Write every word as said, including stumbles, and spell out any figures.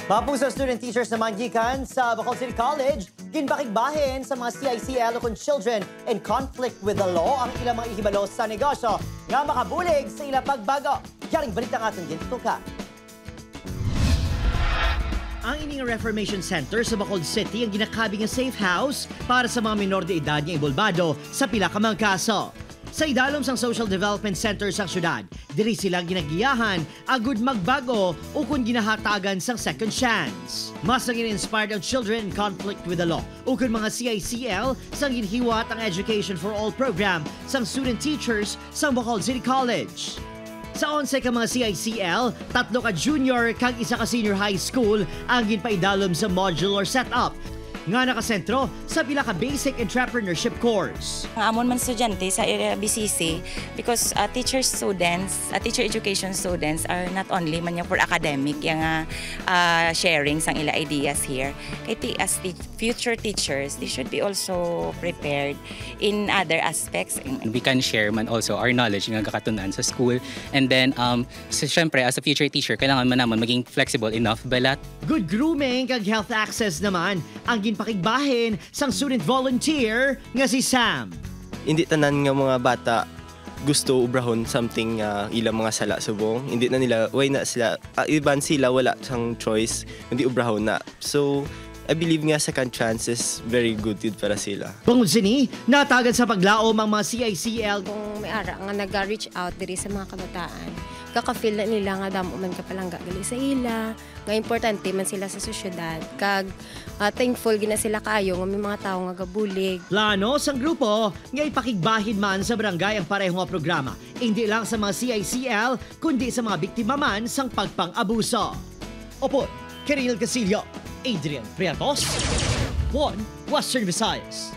Mapuso student teachers naman gikan sa Bohol City College, ginpakigbahin sa mga C I C L ukon Children in Conflict with the Law ang ilang mga ihibalo sa negosyo nga makabulig sa ilang pagbago. Yaring balita nga atong gintutukan. Ang ining Reformation Center sa Bohol City ang ginakabig nga safe house para sa mga minor de edad nga inbolbado sa pila ka mga kaso. Sa idalom sang Social Development Center sa syudad, diri sila ginagiyahan agud magbag-o ukon ginahatagan sang second chance. Mas naging inspired ang Children in Conflict with the Law ukon mga C I C L sang ginhiwat ang Education for All program sang student teachers sang Bohol City College. Sa onse ka mga C I C L, tatlo ka junior kag isa ka senior high school ang ginpaidalom sa modular setup nga nakasentro sa pila ka basic entrepreneurship course. Ang amon man estudyante sa, eh, B C C, because, ah, teacher students, ah, teacher education students are not only man yung for academic, yung, ah, ah, sharing sang ila ideas here. Kay ti-, as ti-, future teachers, they should be also prepared in other aspects. We can share man also our knowledge nga gakatun-an sa school. And then, um, so, syempre, as a future teacher, kailangan man naman maging flexible enough, balat. Good grooming kag health access naman ang ginpakigbahin sang student volunteer nga si Sam. Hindi tanan nga mga bata gusto ubrahon something nga ilang mga sala subong. Hindi na nila, why na sila, ah, iban sila wala sang choice, hindi ubrahon na. So, I believe nga second chance is very good yun para sila. Bangod sini, natagan sa paglaom ang mga C I C L. Kung may ara nga naga-reach out diri sa mga kabataan, kaka-feel na nila nga damo man ka palangga gali sa ila, nga importante man sila sa sosyedad, kag, ah, thankful gina sila kaayo nga may mga tawo nga gabulig. Plano sang grupo nga ipakigbahin man sa barangay ang pareho nga programa, hindi lang sa mga C I C L, kundi sa mga biktima man sang pagpang-abuso. Upod, Kiril Casillo, Adrian Prietos, One Western Visayas.